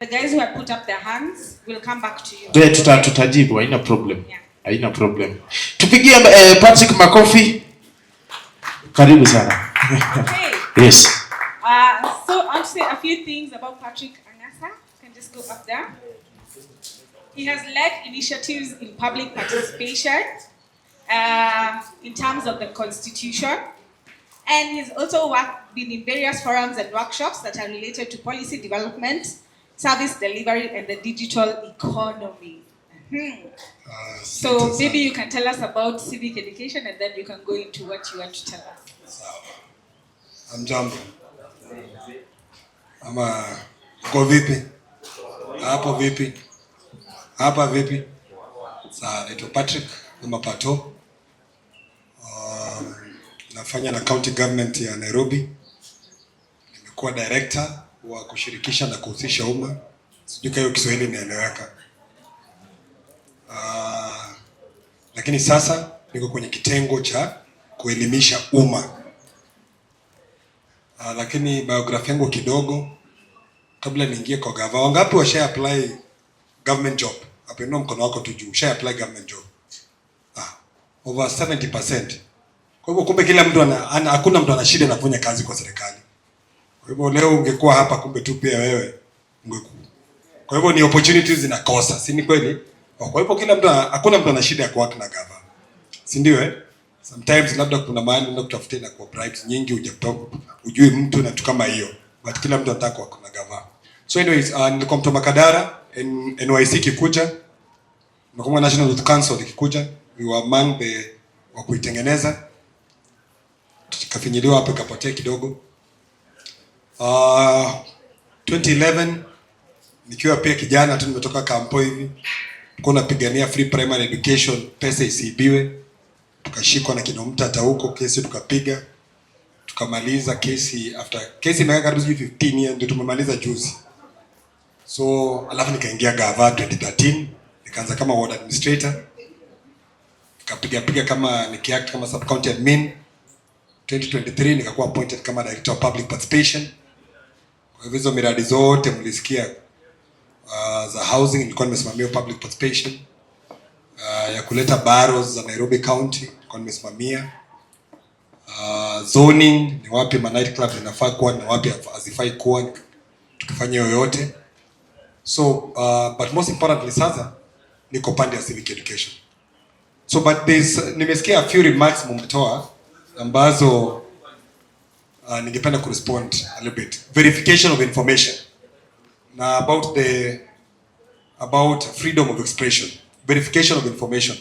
The guys who have put up their hands will come back to you. Yeah, tutajibu, haina problem. Yeah. Haina problem. Tupigie Patrick makofi. Karibu sana. Okay. Yes. So I want to say a few things about Patrick Angasa. You can just go up there. He has led initiatives in public participation in terms of the constitution. And he's also been in various forums and workshops that are related to policy development, service delivery, and the digital economy. So maybe you can tell us about civic education and then you can go into what you want to tell us. Sawa. Hamjambo. Ama uko vipi? Hapo vipi? Hapa vipi? Sawa, naitwa Patrick ama Pato. Nafanya na county government ya Nairobi. Nimekuwa director wa kushirikisha na kuhusisha umma. Sijui kama hiyo Kiswahili inaeleweka. Lakini sasa niko kwenye kitengo cha kuelimisha umma. Lakini biography yangu kidogo kabla niingie kwa gava. Wangapi washa apply government job? Hapo inua mkono wako tu juu. Usha apply government job? Ah, over 70%. Kwa hivyo kumbe kila mtu hakuna mtu ana shida na kufanya kazi kwa serikali. Kwa hivyo leo ungekuwa hapa, kumbe tu pia wewe ungekuwa. Kwa hivyo ni opportunities zinakosa, si ni kweli? Kwa hivyo kila mtu hakuna mtu ana shida ya kuwork na gava. Si ndio, eh? Sometimes labda kuna mahali unaenda kutafutia na kwa bribes nyingi, hujatoka, ujui mtu na tu kama hiyo. But kila mtu anataka kuwork na gava. So anyways, nilikuwa mtu wa Makadara, NYC ikikuja, nakumbuka National Youth Council ikikuja, we were among the wa kuitengeneza. Tukafinyiliwa hapo, ikapotea kidogo. 2011 nikiwa pia kijana tu, nimetoka kampo hivi, tulikuwa napigania free primary education, pesa isiibiwe. Tukashikwa na kina Mtata huko, kesi tukapiga, tukamaliza kesi. After kesi imekaa karibu sijui 15 years, ndio tumemaliza juzi. So alafu nikaingia gava 2013, nikaanza kama ward administrator, nikapiga piga kama nikiact kama sub county admin. 2023 nikakuwa appointed kama director of public participation. Kwa hivyo hizo miradi zote mlisikia za housing, nilikuwa nimesimamia public participation, ya kuleta boroughs za Nairobi County nilikuwa nimesimamia, zoning, ni wapi ma night clubs zinafaa kuwa na wapi hazifai kuwa, tukifanya yoyote. So but most importantly, sasa niko pande ya civic education. So but there's, nimesikia a few remarks mumetoa ambazo ningependa kurespond a little bit. Verification of information na about freedom of expression, verification of information.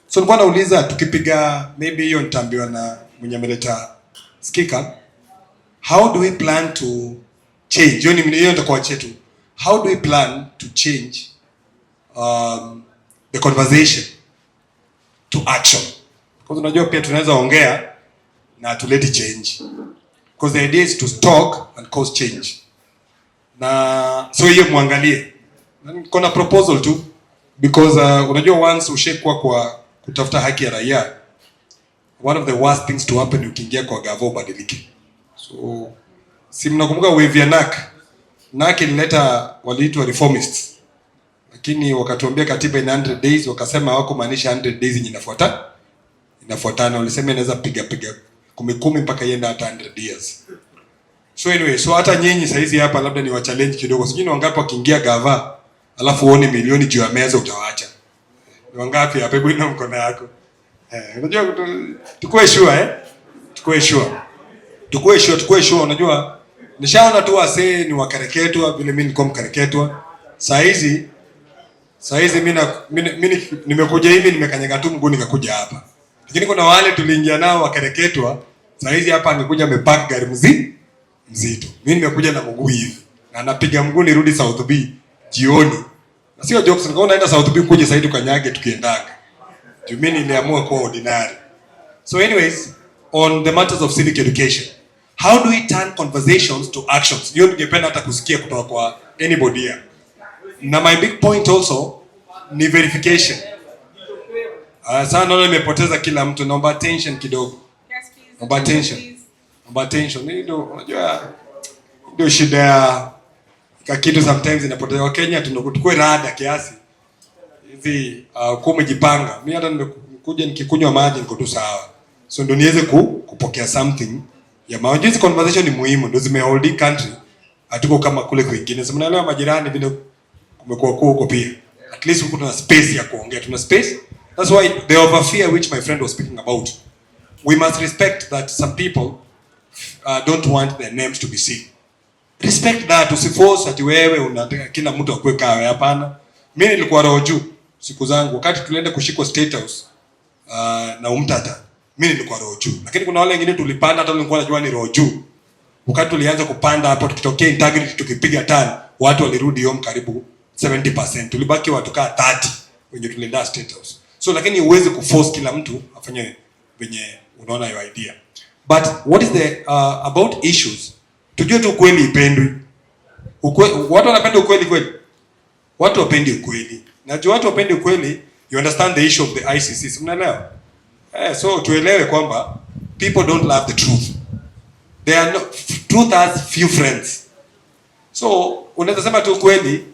So nilikuwa nauliza, tukipiga, maybe hiyo nitaambiwa na mwenye ameleta speaker, how do we plan to change hiyo? Ni hiyo nitakuwa chetu. How do we plan to change the conversation to action? Because unajua pia tunaweza ongea na tulete change, because the idea is to talk and cause change. Na so hiyo muangalie. Kuna proposal tu, because unajua once ushakuwa kwa kutafuta haki ya raia, one of the worst things to happen ni ukiingia kwa gava ubadilike. So si mnakumbuka wave ya NARC? NARC ilileta, waliitwa reformists, lakini wakatuambia katiba in 100 days, wakasema hawako maanisha 100 days yenye inafuatana, walisema inaweza piga piga kumi kumi mpaka iende hata 100 years. So anyway, so hata nyinyi saizi hapa labda ni wa challenge kidogo. Sijui ni wangapi wakiingia gava alafu uone milioni juu ya meza utawacha. Ni wangapi hapa? Hebu inua mkono yako. Eh, unajua tukue sure, eh? Tukue sure. Tukue sure, tukue sure. Unajua nishaona tu wasee ni wakereketwa vile mimi nilikuwa mkereketwa. Saa hizi mimi nimekuja hivi, nimekanyaga tu mguu nikakuja hapa. Lakini kuna wale tuliingia nao wakereketwa, saa hizi hapa angekuja amepark gari mzito. Mimi nimekuja na mguu hivi. Na napiga mguu nirudi South B jioni. Na sio jokes, nikaona naenda South B kuja sasa tukanyage tukiendaga. Juu mimi niliamua kuwa ordinary. So anyways, on the matters of civic education, how do we turn conversations to actions? Hiyo ningependa hata kusikia kutoka kwa anybody here. Na my big point also ni verification. Sasa naona nimepoteza kila mtu, naomba attention kidogo. Yes, please. Naomba attention. Please. Naomba attention. Hii ndio, unajua, ndio shida ya Kitu sometimes inapotea. Wakenya tunakuwa rada kiasi hizi, kuwa umejipanga. Mimi hata nimekuja nikikunywa maji niko tu sawa, so ndio niweze kupokea something ya maana. Hizi conversation ni muhimu, ndio zimehold hii country. Hatuko kama kule kwingine, so mnaelewa majirani vile kumekuwa kuwa huko pia. At least huku tuna space ya kuongea, tuna space. That's why the overfear which my friend was speaking about, we must respect that some people don't want their names to be seen. Respect that. Usiforce ati wewe unataka kila mtu akue kawe. Hapana. Mimi nilikuwa roho juu siku zangu wakati tulienda kushikwa State House na Omtatah, mimi nilikuwa roho juu, lakini kuna wale wengine tulipanda, hata nilikuwa najua ni roho juu. Wakati tulianza kupanda hapo, tukitokea Integrity tukipiga turn, watu walirudi home karibu 70%, tulibaki watu kaa 30 wenye tulienda State House. So lakini huwezi kuforce kila mtu afanye venye unaona your idea. But what is the about issues, tujue tu ukweli ipendwi. Watu wanapenda ukweli kweli? Watu wapendi ukweli. Najua watu wapendi ukweli. You understand the issue of the ICC, si mnaelewa? Eh, so tuelewe kwamba people don't love the truth. They are no, truth has few friends. So unaweza sema tu ukweli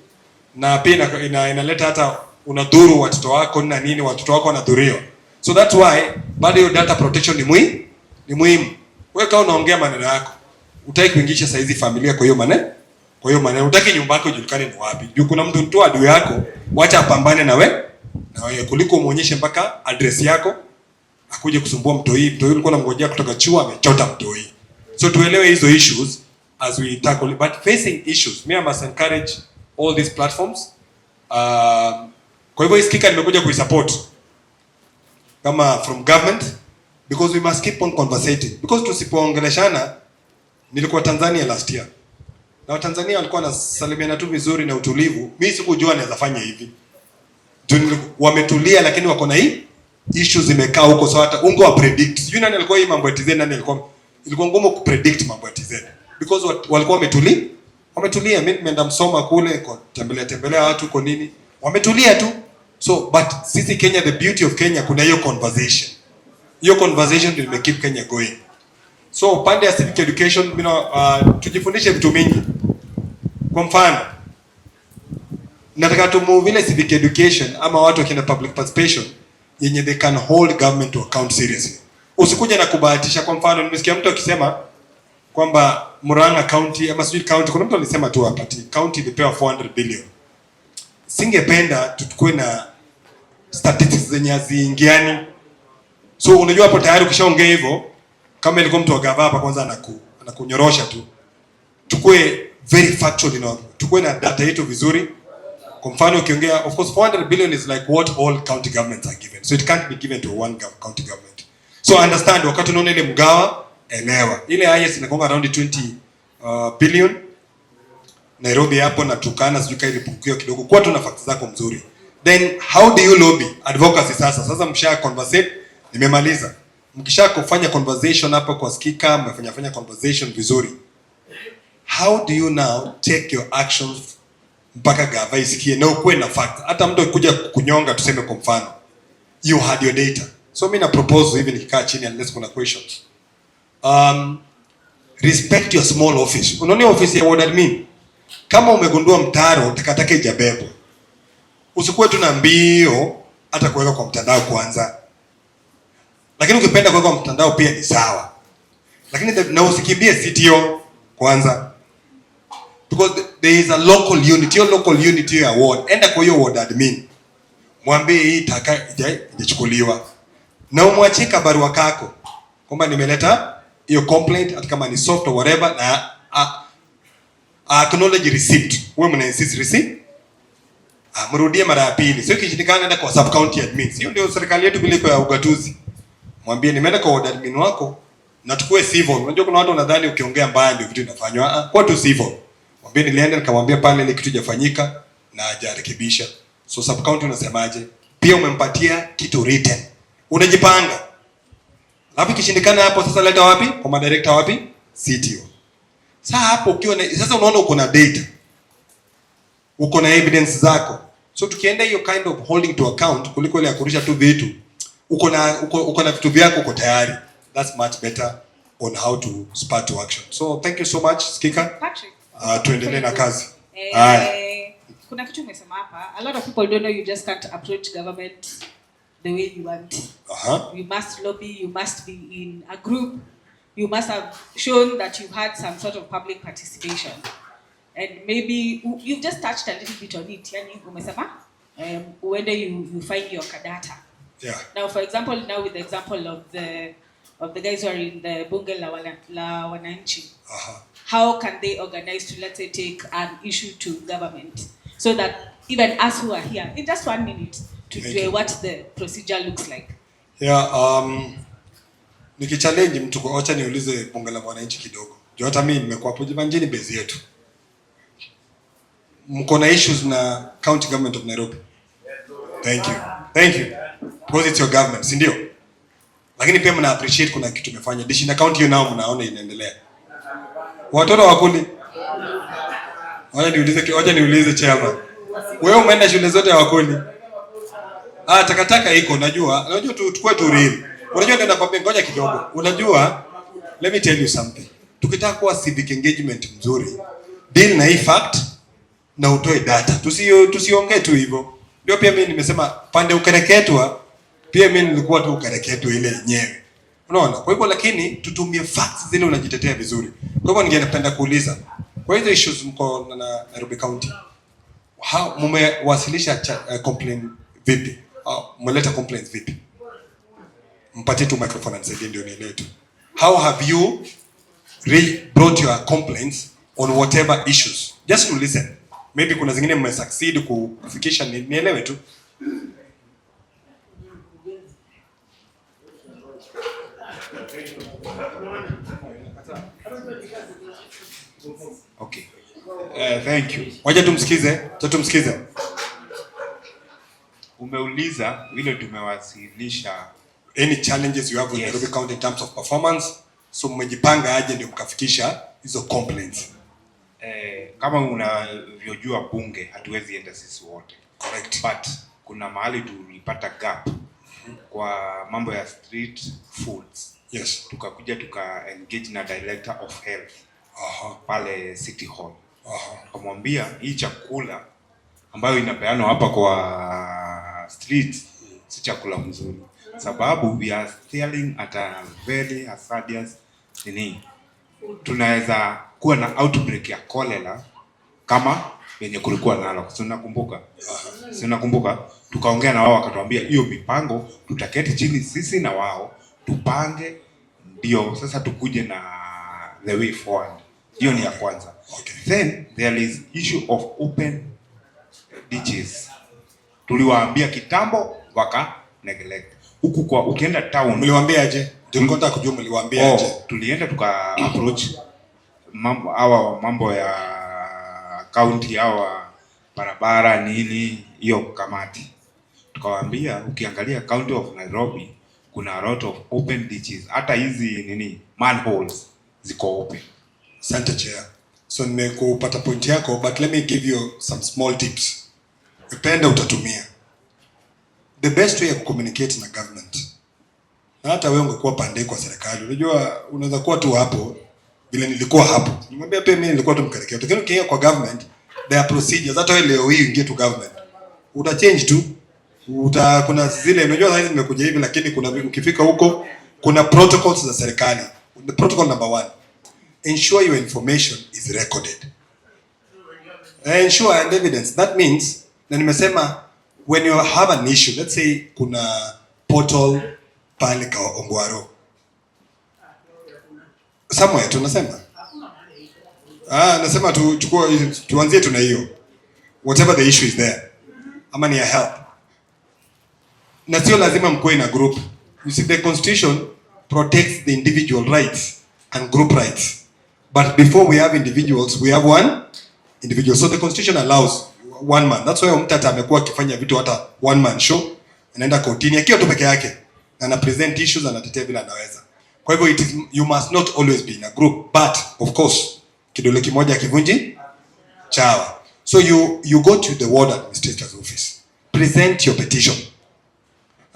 na pia inaleta hata unadhuru watoto wako na nini, watoto wako wanadhuriwa. So that's why bado hiyo data protection ni muhimu. Wewe kama unaongea maneno yako, utaki kuingisha saizi familia kwa hiyo maneno, utaki nyumba yako ijulikane ni wapi. Juu kuna mtu tu adui yako, wacha apambane na wewe kuliko umuonyeshe mpaka address yako akuje kusumbua mtoi. Mtoi ulikuwa unamngojea kutoka chuo, amechota mtoi. So tuelewe hizo issues as we tackle it. But facing issues, me, I must encourage all these platforms. Kwa hivyo hii Sikika nimekuja kuisupport kama from government because we must keep on conversating, because tusipoongeleshana, nilikuwa Tanzania last year na Watanzania walikuwa wanasalimiana tu vizuri na utulivu. Mimi sikujua naweza fanya hivi. Juu wametulia, lakini wako na hii issues zimekaa huko, so hata ungo wa predict. Sijui nani alikuwa hii mambo ya TZ, nani alikuwa, ilikuwa ngumu kupredict mambo ya TZ because walikuwa wametulia, wametulia. Mimi nimeenda Msoma kule kwa tembelea tembelea watu kwa nini, wametulia tu. So but sisi Kenya, the beauty of Kenya, kuna hiyo conversation. Hiyo conversation ndio ime keep Kenya going. So pande ya civic education, you know, tujifundishe vitu mingi. Kwa mfano, nataka tu move ile civic education ama watu wakienda public participation yenye they can hold government to account seriously. Usikuja na kubahatisha. Kwa mfano, nimesikia mtu akisema kwamba Murang'a County ama sijui county, kuna mtu alisema tu hapa ati county ilipewa 400 billion. Singependa tukue na statistics zenye haziingiani. So unajua hapo tayari ukishaongea hivyo, kama ilikuwa mtu wa gava hapa kwanza anakunyorosha tu. Tukue very factual, tukue na data yetu vizuri. Kwa mfano ukiongea, of course 400 billion is like what all county governments are given. So it can't be given to one county government. So understand, wakati unaona ile mgawa, elewa. Ile highest inakuwa around 20 billion. Nairobi hapo na Turkana sijui kama ilipungukiwa kidogo. Kwa tuna facts zako mzuri. Then how do you lobby? Advocacy sasa. Sasa msha conversate, nimemaliza. Mkisha kufanya conversation hapo kwa Sikika, mmefanya fanya conversation vizuri. How do you now take your actions mpaka gava isikie na ukuwe na fact? Hata mtu akikuja kukunyonga, tuseme kwa mfano, you had your data. So mimi na propose hivi nikikaa chini, unless kuna questions. Respect your small office. Unaona office ya ward admin? Kama umegundua mtaro takataka ijabebwa, usikuwe tu na mbio hata kuweka kwa mtandao kwanza. Lakini ukipenda kuweka kwa mtandao pia ni sawa. Lakini na usikimbie CTO kwanza. Because there is a local unit, hiyo local unit hiyo ya ward. Enda kwa hiyo ward admin. Mwambie hii taka haijachukuliwa. Na umwachie barua kako kwamba nimeleta hiyo complaint, hata kama ni soft or whatever, na acknowledge receipt. Wewe mna insist receipt. Ah, mrudie mara ya pili. Sio ikishindikana, enda kwa sub county admin. Sio ndio serikali yetu vile iko ya ugatuzi. Mwambie nimeenda kwa ward admin wako na tukue civil. Unajua kuna watu wanadhani ukiongea mbaya ndio vitu inafanywa. Ah, kwa tu civil. Mwambie nilienda nikamwambia pale ile kitu hajafanyika na hajarekebisha. So sub county unasemaje? Pia umempatia kitu written. Unajipanga. Alafu ikishindikana hapo sasa leta wapi? Kwa madirector wapi? CTO. Sasa hapo ukiwa na, sasa unaona uko na data. Uko na evidence zako. So tukienda hiyo kind of holding to account kuliko ile ya kurusha tu vitu. Uko na vitu vyako, uko tayari. That's much better on how to spur to action. So thank you so much, Sikika. Patrick. Tuendelee na kazi. Haya. Kuna kitu umesema hapa. A lot of people don't know you just can't approach government the way you want. You must lobby, you must be in a group, you must have shown that you've had some sort of public participation. And maybe you've just touched a little bit on it. Yani umesema uende you find your kadata. Now, for example, now with the example of the guys who are in the Bunge la Wananchi, how can they organize to, let's say, take an issue to government so that even us who are here, in just 1 minute, to Thank do you. what the procedure looks like? Yeah, nikichallenge mtu kwa, wacha niulize Bunge la Mwananchi kidogo. Juu hata mimi nimekuwa hapo Jivanjini, base yetu. Mko na issues na county government of Nairobi? Thank you. Thank you. Because it's your government, si ndio? Lakini pia mna appreciate kuna kitu tumefanya. Dishi na county hiyo nao mnaona inaendelea. Watoto wakuli. Wacha niulize chairman. Wewe umeenda shule zote ya Wakoli? Ah, takataka iko, najua. Unajua tu tukue tu real. Unajua ndio nakwambia, ngoja kidogo. Unajua, let me tell you something. Tukitaka kuwa civic engagement mzuri, deal na hii fact na utoe data. Tusiongee tu hivyo. Ndio pia mimi nimesema pande ukereketwa, pia mimi nilikuwa tu ukereketwa ile yenyewe. Unaona? Kwa hivyo lakini tutumie facts zile, unajitetea vizuri. Kwa hivyo ningependa kuuliza, kwa hizo issues mko na Nairobi County, how mmewasilisha complaint vipi? Mmeleta complaints vipi? Mpatie tu microphone anisaidie ndio nielewe tu. How have you brought your complaints on whatever issues? Just to listen. Maybe kuna zingine mmesucceed kufikisha, nielewe tu. Okay. Thank you. Wacha tumsikize, wacha tumsikize. Umeuliza vile tumewasilisha Any challenges you have with Yes. Nairobi County in terms of performance? So mmejipanga aje ndio mkafikisha hizo complaints? Kama unavyojua bunge hatuwezi enda sisi wote. Correct. But kuna mahali tulipata gap kwa mambo ya street foods. Tukakuja tuka engage na director of health pale City Hall. Tukamwambia hii chakula ambayo inapeanwa hapa kwa street si chakula mzuri, sababu we are stealing at a very hazardous nini, tunaweza kuwa na outbreak ya cholera kama yenye kulikuwa nalo, si unakumbuka? Si unakumbuka? Tukaongea na wao wakatuambia hiyo mipango tutaketi chini sisi na wao tupange, ndio sasa tukuje na the way forward. Hiyo ni ya kwanza. Then there is issue of open ditches. Tuliwaambia kitambo waka neglect. Huku kwa ukienda town. Mliwaambia aje? Ndio nataka kujua mliwaambia aje. Oh, tulienda tuka approach mambo hawa mambo ya county, hawa barabara nini hiyo kamati. Tukawaambia ukiangalia county of Nairobi kuna a lot of open ditches, hata hizi nini manholes ziko open. Asante, chair. So nimekupata point yako, but let me give you some small tips. Ukipenda utatumia. The best way ya kucommunicate na government. Na hata wewe ungekuwa pande kwa serikali, unajua unaweza kuwa tu hapo vile nilikuwa hapo. Nimwambia pia mimi nilikuwa tu mkereketwa. Lakini ukiingia kwa government, there are procedures. Hata wewe leo hii uingie tu government, uta change tu. Kuna zile, unajua sasa nimekuja hivi, lakini kuna ukifika huko kuna protocols za serikali. The protocol number one, ensure your information is recorded. Ensure and evidence. That means, na nimesema when you have an issue, let's say kuna portal pale kwa Ongwaro. Somewhere tunasema. Ah, nasema tu chukua tuanzie tuna hiyo. Whatever the issue is there. Ama ni ya help. Na sio lazima mkuwe na group. You see, the constitution protects the individual rights and group rights. But before we have individuals, we have one individual. So the constitution allows one man. That's why Omtata amekuwa akifanya vitu hata one man show. Anaenda kotini akiwa tu peke yake. Na ana present issues, anatetea vile anaweza. Kwa hivyo you must not always be in a group, but of course kidole kimoja kivunji chawa. So you go to the ward administrator's office. Present your petition.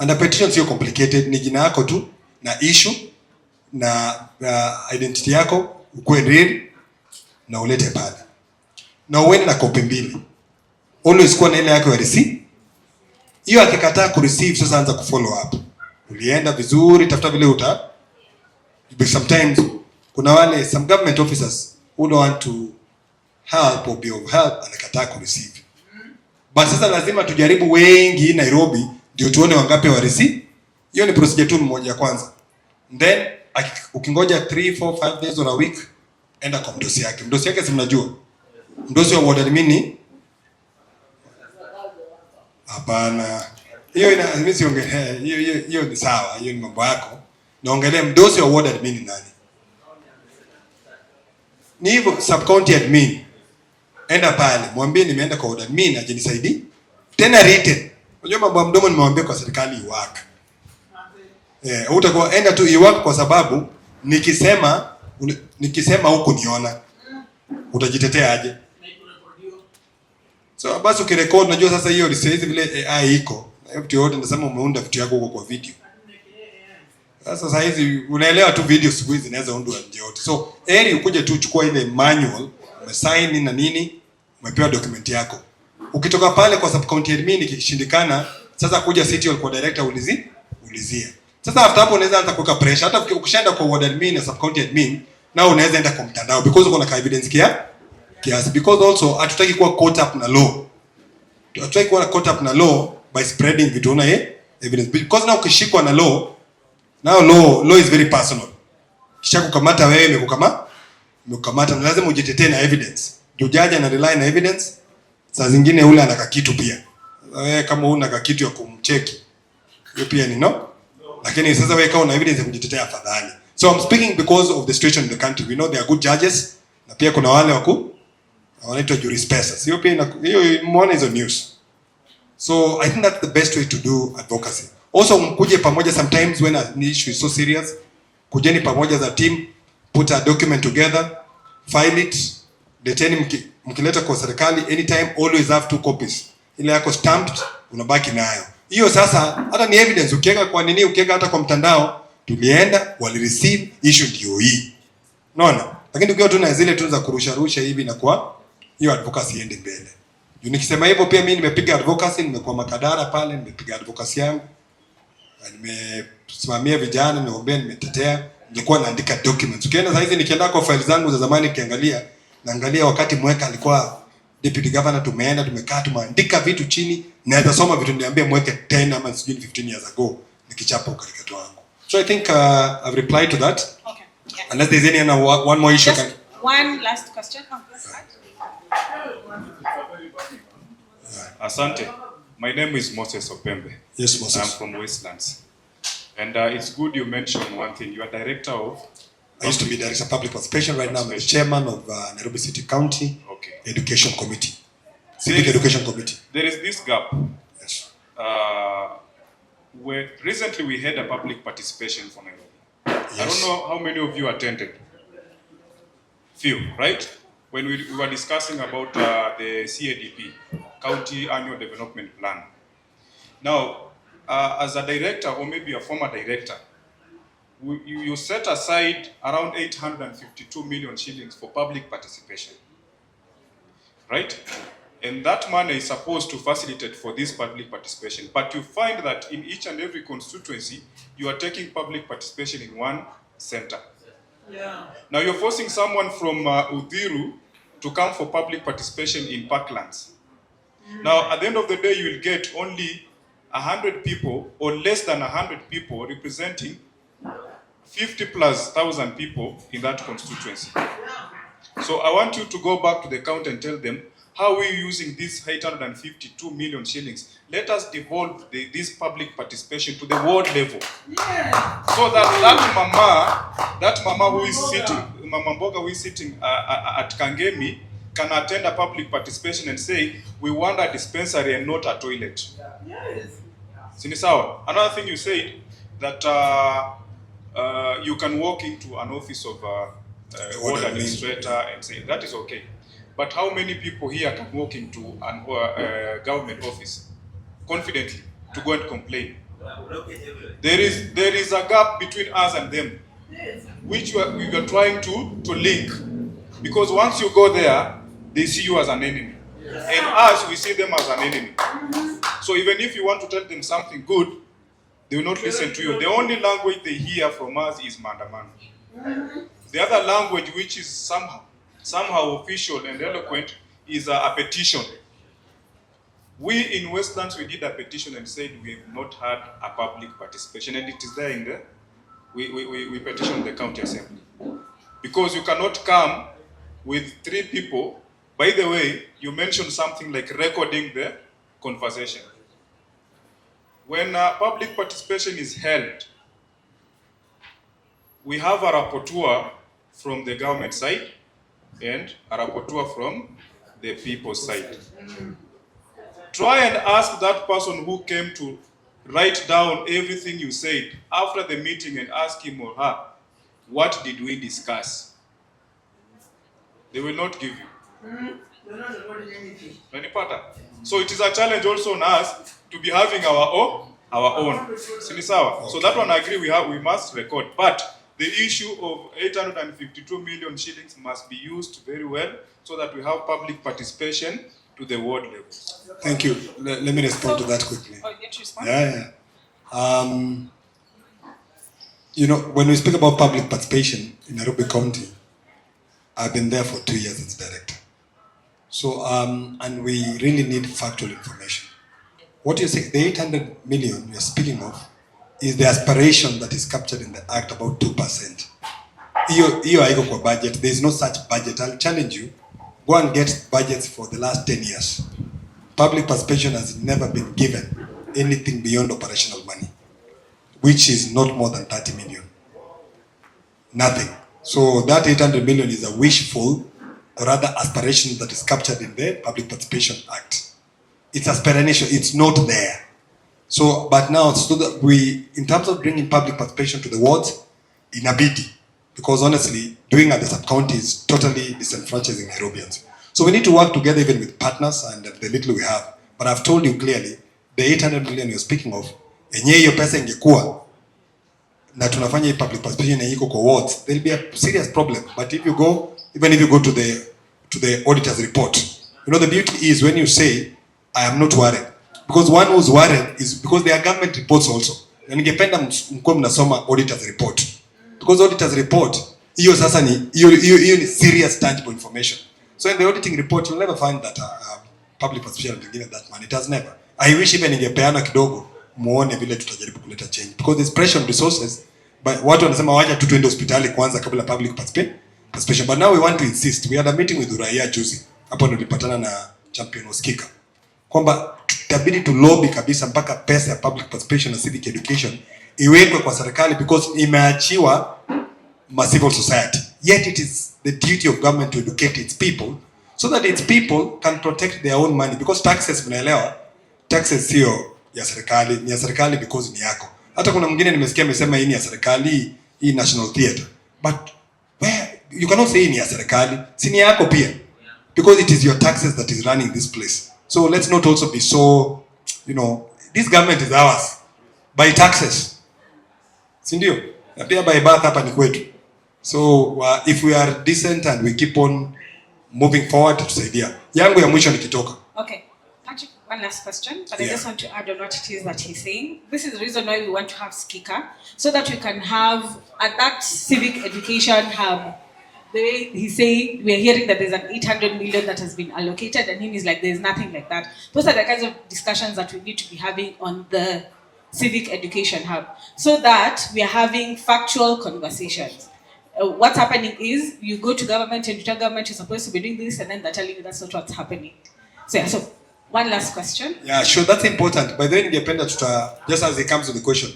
And the petition sio complicated, ni jina yako tu na issue na identity yako, ukuwe real na ulete pale. Na uende na kopi mbili. Always kuwa na ile yako ya receipt. Hiyo akikataa kureceive, sasa anza kufollow up. Ulienda vizuri, tafuta vile uta. But sometimes kuna wale some government officers who don't want to help or be of help, anakataa kureceive. But sasa lazima tujaribu wengi Nairobi ndio tuone wangapi wa receive. Hiyo ni procedure tu moja kwanza. Then ukingoja 3 4 5 days or a week, enda kwa mdosi yake. Mdosi yake si mnajua? Mdosi wa ward admin ni? Hapana. Hiyo ina mimi siongelee. Hiyo ni sawa, hiyo ni mambo yako. Naongelea mdosi wa ward admin ni nani? Ni hivyo, sub county admin. Enda pale, mwambie nimeenda kwa ward admin aje nisaidie. Tena written. Unajua mambo ya mdomo nimewambia kwa serikali iwork. Eh, utakuwa enda tu iwork kwa sababu nikisema huku niona utajitetea aje? So basi ukirecord, unajua sasa hiyo hizi vile AI iko. Na hiyo vitu yote nasema umeunda vitu yako huko kwa video. Sasa sasa hizi unaelewa tu video siku hizi zinaweza undwa nje yote. So heri ukuje tu chukua ile manual, umesign na nini, umepewa document yako. Ukitoka pale kwa sub county admin ikishindikana, sasa kuja city hall kwa director ulizia. Sasa after hapo unaweza anza kuweka pressure. Hata ukishaenda kwa ward admin na sub county admin, na unaweza enda kwa mtandao because uko na evidence kiasi, because also hatutaki kuwa caught up na law. Hatutaki kuwa caught up na law by spreading vitu una evidence, because now ukishikwa na law, now law is very personal. Kisha kukamata wewe, imekukamata na lazima ujitetee na evidence. Ndio jaji ana rely na evidence. Saa zingine ule anaka kitu pia. Wewe kama una kitu ya kumcheki, hiyo pia ni no. Lakini sasa wewe kama una evidence ya kujitetea, afadhali. So I'm speaking because of the situation in the country. We know there are good judges na pia kuna wale waku wanaitwa jurispersas. Hiyo pia hiyo muone hizo news. So I think that's the best way to do advocacy. Also mkuje pamoja sometimes when an issue is so serious, kujeni pamoja as a team, put a document together, file it, leteni mkileta kwa serikali anytime, always have two copies. Ile yako stamped unabaki nayo. Hiyo sasa hata ni evidence ukiweka kwa nini, ukiweka hata kwa mtandao, tulienda wali receive, issue ndio hii. Unaona? Lakini ukiwa tu na zile tu za kurusha rusha hivi na kwa hiyo advocacy iende mbele. Juu nikisema hivyo pia mimi nimepiga advocacy, nimekuwa Makadara pale, nimepiga advocacy yangu. Na nimesimamia vijana, nimeombea, nimetetea, nilikuwa naandika documents. Ukienda saa hizi nikienda kwa file zangu za zamani nikiangalia, naangalia wakati Mweka alikuwa deputy governor, tumeenda tumekaa tumeandika vitu chini, naweza soma vitu niambie Mweke 10 ama sijui 15 years ago nikichapa ukarikato wangu. So I think I've replied to that. Okay. Yeah. Unless there's any other one more issue. Just Can, one last question. Oh, yes. Asante. My name is Moses Opembe. Yes, Moses. I'm from Westlands. And it's good you mentioned one thing. You are director of? I used to be director of public participation. Right now I'm the chairman of Nairobi City County Education Committee. Civic Education Committee. There is this gap. Yes. Where recently we had a public participation for Nairobi. Yes. I don't know how many of you attended. Few, right? When we were discussing about the CADP, County Annual Development Plan. Now, as a director or maybe a former director, you set aside around 852 million shillings for public participation, right? And that money is supposed to facilitate for this public participation. But you find that in each and every constituency, you are taking public participation in one center. Yeah. Now you're forcing someone from Uthiru to come for public participation in Parklands. Now, at the end of the day, you will get only 100 people or less than 100 people representing 50 plus thousand people in that constituency. So I want you to go back to the county and tell them, how are we using this 852 million shillings? Let us devolve this public participation to the ward level. Yeah. So that that mama who is sitting, Mama Mboga who is sitting at Kangemi can attend a public participation and say, we want a dispensary and not a toilet. Yes. Sinisawa. Another thing you said, that you can walk into an office of ward administrator and say, that is okay. But how many people here can walk into an government office confidently to go and complain? There is a gap between us and them, which we are trying to link. Because once you go there, They see you as an enemy. And us, we see them as an enemy. So even if you want to tell them something good, they will not listen to you. The only language they hear from us is maandamano. The other language, which is somehow official and eloquent, is a petition. We in Westlands, we did a petition and said we have not had a public participation, and it is there in the, we petitioned the county assembly. Because you cannot come with three people. By the way, you mentioned something like recording the conversation. When public participation is held, we have a rapporteur from the government side and a rapporteur from the people's side. Try and ask that person who came to write down everything you said after the meeting and ask him or her, what did we discuss? They will not give you. They're not recording anything. Unanipata? So it is a challenge also on us to be having our own. Si ni sawa? So that one I agree, we must record. But the issue of 852 million shillings must be used very well so that we have public participation to the ward level. Thank you. Let me respond to that quickly. Oh, you want to respond? Yeah. When we speak about public participation in Nairobi County, I've been there for 2 years as director. So, and we really need factual information. What you say, the 800 million you're speaking of is the aspiration that is captured in the Act, about 2%. Hiyo hiyo haiko kwa budget. There is no such budget. I'll challenge you. Go and get budgets for the last 10 years. Public participation has never been given anything beyond operational money, which is not more than 30 million. Nothing. So that 800 million is a wishful, or rather aspiration, that is captured in the Public Participation Act. It's aspiration, it's not there. So, but now, so that we, in terms of bringing public participation to the wards, inabidi, because honestly, doing at the sub-county is totally disenfranchising Nairobians. So we need to work together even with partners and the little we have. But I've told you clearly, the 800 million you're speaking of, enyewe hiyo pesa ingekuwa na tunafanya hii public participation yenye iko kwa wards, there'll be a serious problem. But if you go, even if you go to the auditor's report, the beauty is when you say, "I am not worried," because one who's worried is because there are government reports also. Na ningependa mkuwe mnasoma auditor's report. Because auditor's report, hiyo sasa ni hiyo ni serious tangible information. So in the auditing report you'll never find that public participation has been given that money. It has never. I wish even ingepeana kidogo muone vile tutajaribu kuleta change, because there's pressure on resources, but watu wanasema wacha tu tuende hospitali kwanza kabla public participation. But now we want to insist. We had a meeting with Uraia juzi. Hapo ndo nilipatana na champion Oskika kwamba tutabidi tu lobby kabisa mpaka pesa ya public participation na civic education iwekwe kwa serikali, because imeachiwa ma civil society. Yet it is the duty of government to educate its people so that its people can protect their own money, because taxes, mnaelewa, taxes sio ya serikali, ni ya serikali because ni yako. Hata kuna mwingine nimesikia amesema hii ni ya serikali, hii National Theatre, but where, you cannot say hii ni ya serikali, si ni yako pia, because it is your taxes that is running this place. So let's not also be so, this government is ours by taxes, si ndio? Na pia by birth hapa ni kwetu. So if we are decent and we keep on moving forward, tutasaidia. Yangu ya mwisho nikitoka. Okay. Patrick, one last question, but I Yeah. just want to add on what it is that he's saying. This is the reason why we want to have Skika, so that we can have at that civic education hub. The way he's saying, we're hearing that there's an 800 million that has been allocated, and him is like, there's nothing like that. Those are the kinds of discussions that we need to be having on the civic education hub, so that we are having factual conversations. What's happening is you go to government and you tell government you're supposed to be doing this, and then they're telling you that's not what's happening. So yeah, so one last question. Yeah, sure, that's important. By the way, ningependa tuta, just as it comes to the question,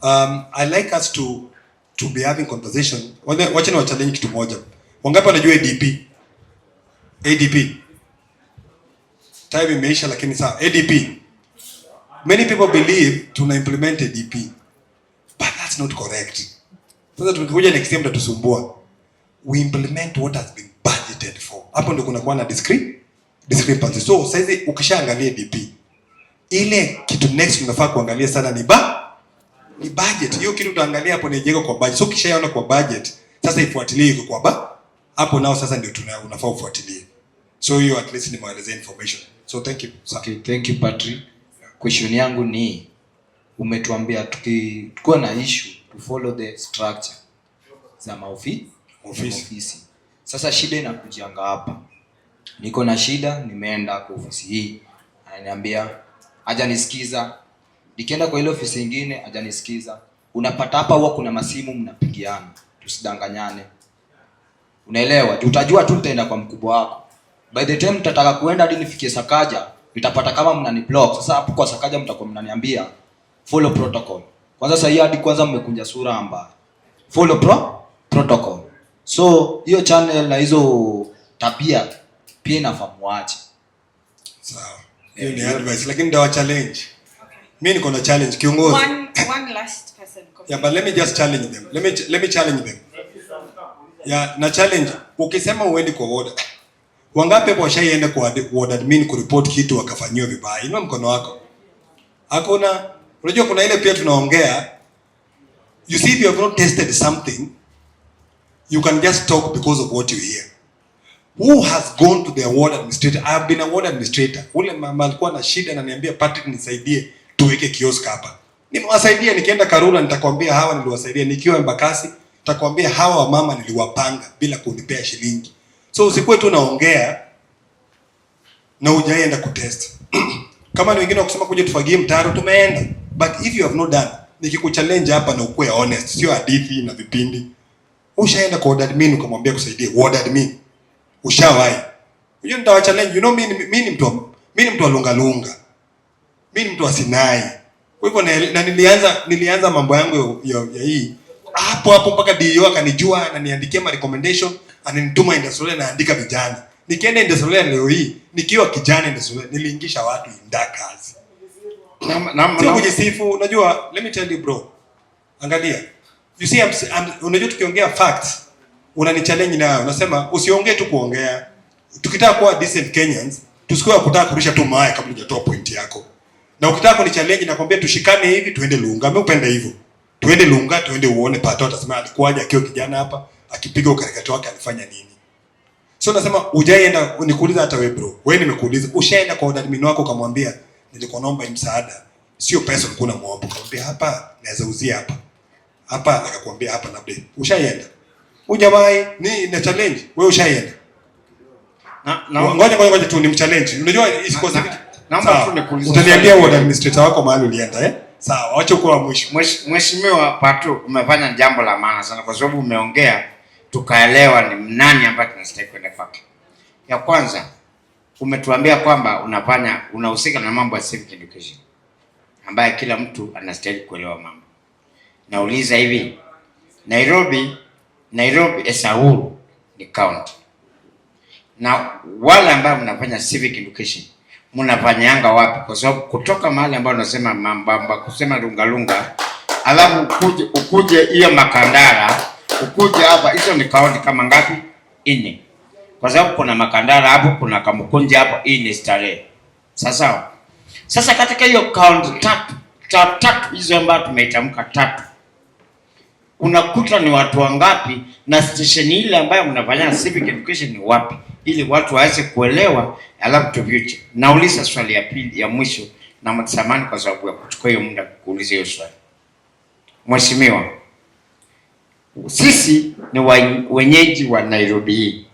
I like us to be having conversation. Wacha ni challenge kitu moja. Wangapi wanajua ADP? ADP. Time imeisha lakini sawa. ADP. Many people believe tuna implement ADP. But that's not correct. Sasa tukikuja next time mtatusumbua. We implement what has been budgeted for. Hapo ndio kunakuwa na discrepancy. So saizi ukishaangalia ADP, ile kitu next unafaa kuangalia sana ni budget. Hiyo kitu utaangalia hapo ni ijeko kwa budget. So ukishaona kwa budget, sasa ifuatilie iko kwa ba hapo nao sasa ndio unafaa ufuatilie. So So hiyo at least nimewaelezea information. So thank you, sir. Okay, thank you, Patrick. Question yangu ni, umetuambia tukikuwa na issue to follow the structure za Ofisi. maofisi. Sasa shida inakujianga hapa. Niko na shida, nimeenda kwa ofisi hii, ananiambia hajanisikiza. Nikienda kwa ile ofisi ingine hajanisikiza. Unapata hapa huwa kuna masimu mnapigiana, tusidanganyane. Unaelewa? Utajua tu nitaenda kwa mkubwa wako. By the time nitataka kuenda hadi nifikie Sakaja, nitapata kama mnani block. Sasa hapo kwa Sakaja mtakuwa mnaniambia follow protocol. Kwanza sasa hii hadi kwanza mmekunja sura mbaya. Follow protocol. So hiyo channel na hizo tabia pia inafaa muache. Sawa. Hiyo ni advice, lakini ndawa challenge. Mimi niko na challenge, kiongozi. One last person. Yeah, but let me just challenge them. Let me challenge them. Yeah, na challenge, ukisema uendi kwa ward. Wangapi hapo washaienda kwa ward admin kuripoti kitu wakafanyiwa vibaya? Inua mkono wako. Hakuna. Unajua kuna ile pia tunaongea. You see, if you have not tested something, you can just talk because of what you hear. Who has gone to the ward administrator? I have been a ward administrator. Ule mama alikuwa na shida na niambia, "Patrick, nisaidie tuweke kiosk hapa." Nimewasaidia. Nikienda Karura nitakwambia hawa niliwasaidia, nikiwa Embakasi nitakwambia hawa wamama niliwapanga bila kunipea shilingi. So usikuwe tu naongea na hujaenda kutest. Kama ni wengine wakusema kuja tufagie mtaro, tumeenda. But if you have not done, nikikuchallenge hapa na ukuwe honest, sio hadithi na vipindi. Ushaenda kwa ward admin ukamwambia kusaidia ward admin? Ushawahi? Unajua nitawa challenge, you know, mimi ni mtu wa lunga lunga. Mimi ni mtu wa Sinai. Kwa hivyo na nilianza mambo yangu ya hii hapo hapo mpaka DO akanijua, ananiandikia ma recommendation, ananituma Industrial, naandika vijana. Nikienda Industrial leo hii, nikiwa kijana Industrial, niliingisha watu inda kazi. Sio kujisifu, unajua, let me tell you, bro. Angalia. You see, unajua tukiongea facts, unanichallenge nayo. Unasema usiongee tu kuongea. Tukitaka kuwa decent Kenyans, tusikuwe kutaka kurusha tu mawe kabla hujatoa point yako. Na ukitaka kunichallenge, nakwambia tushikane hivi tuende Lunga. Mimi upende hivyo. Tuende Lunga, tuende uone Pato atasema alikuwaje akiwa kijana hapa, akipiga ukarikato wake alifanya nini. So nasema hujaienda, nikuuliza hata wewe, bro. Wewe nimekuuliza, ushaenda kwa admin wako ukamwambia nilikuwa naomba msaada? Sio pesa ulikuwa unamuomba, ukamwambia hapa naweza uzia hapa. Hapa akakwambia hapa labda. Ushaenda? Hujawahi? Ni na challenge. Wewe ushaenda? Na Ngoja, ngoja, ngoja tu ni mchallenge. Unajua isikuwa Naomba Sawa. tu nikuulize Utaniambia swali. ward administrator wako mahali ulienda, eh? Sawa, wacha ukuwa wa mwisho. Mheshimiwa Patu, umefanya jambo la maana sana kwa sababu umeongea tukaelewa ni nani ambaye tunastahili kwenda kwake. Ya kwanza, umetuambia kwamba unahusika na mambo ya civic education ambaye kila mtu anastahili kuelewa mambo. Nauliza hivi, Nairobi as a whole ni county. Na wale ambao mnafanya civic education mnafanyanga wapi? Kwa sababu kutoka mahali ambapo unasema mambamba kusema lunga lunga, alafu ukuje hiyo Makandara, ukuje hapa, hizo ni kaunti kama ngapi? Nne. Kwa sababu kuna Makandara hapo, kuna Kamukunji hapo, hii ni Starehe. Sasa sasa katika hiyo kaunti tatu tatu hizo ambazo tumeitamka tatu, unakuta ni watu wangapi na station ile ambayo mnafanya civic education ni wapi, ili watu waweze kuelewa, alafu tufuture. Nauliza swali ya pili ya mwisho, na samahani kwa sababu ya kuchukua hiyo muda kuuliza hiyo swali. Mheshimiwa, sisi ni wenyeji wa Nairobi hii,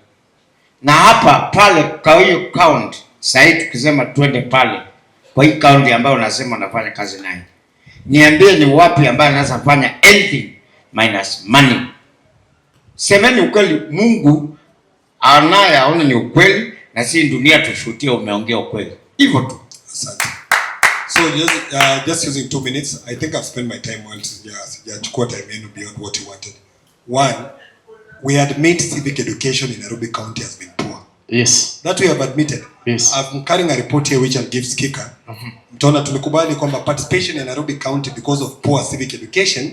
na hapa pale kwa hiyo county, sasa hivi tukisema twende pale kwa hii county ambayo unasema unafanya kazi nayo, niambie ni wapi ambayo anaweza fanya anything minus money. Semeni ukweli, Mungu anaye aone ni ukweli, na si dunia tushuhudia umeongea ukweli. Hivyo tu. Asante. So just using 2 minutes, I think I've spent my time well. Sijachukua time yenu beyond what you wanted. One, we admit civic education in Nairobi County has been poor. That we have admitted. I'm carrying a report here which I'll give Skika. Mtaona tulikubali kwamba participation in Nairobi County because of poor civic education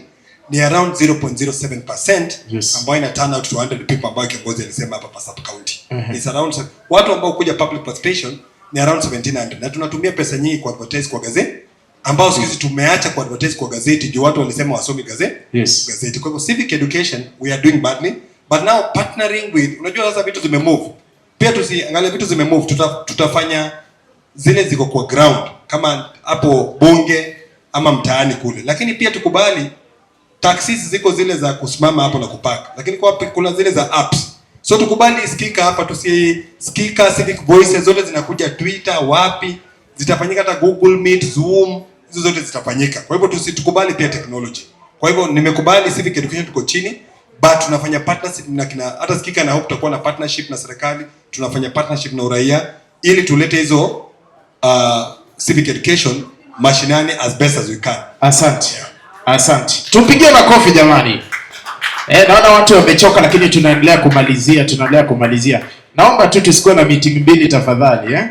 ni around 0.07%, ambayo ina turn out to 100 people, ambayo kiongozi alisema hapa pa sub county. It's around watu ambao kuja public participation ni around 1700, na tunatumia pesa nyingi kwa advertise kwa gazeti, ambao siku hizi tumeacha kwa advertise kwa gazeti juu watu walisema wasomi gazeti gazeti. Kwa hivyo civic education we are doing badly, but now partnering with, unajua sasa vitu zimemove. Pia tusiangalie vitu zimemove, tutafanya zile ziko kwa ground kama hapo bunge ama mtaani kule, lakini pia tukubali taxis ziko zile za kusimama hapo na kupark, lakini kwa kuna zile za apps. So tukubali Sikika hapa, tusisikika civic voices zote zinakuja Twitter, wapi zitafanyika, hata Google Meet, Zoom, hizo zote zitafanyika. Kwa hivyo tusitukubali pia technology. Kwa hivyo nimekubali civic education tuko chini, but tunafanya partnership na kina hata Sikika na Hope, tutakuwa na partnership na serikali, tunafanya partnership na uraia ili tulete hizo civic education mashinani as best as we can. Asante. Asante. Tupigie makofi jamani. Naona watu wamechoka lakini tunaendelea kumalizia, tunaendelea kumalizia. Naomba tu tusikuwe na meeting mbili tafadhali, eh?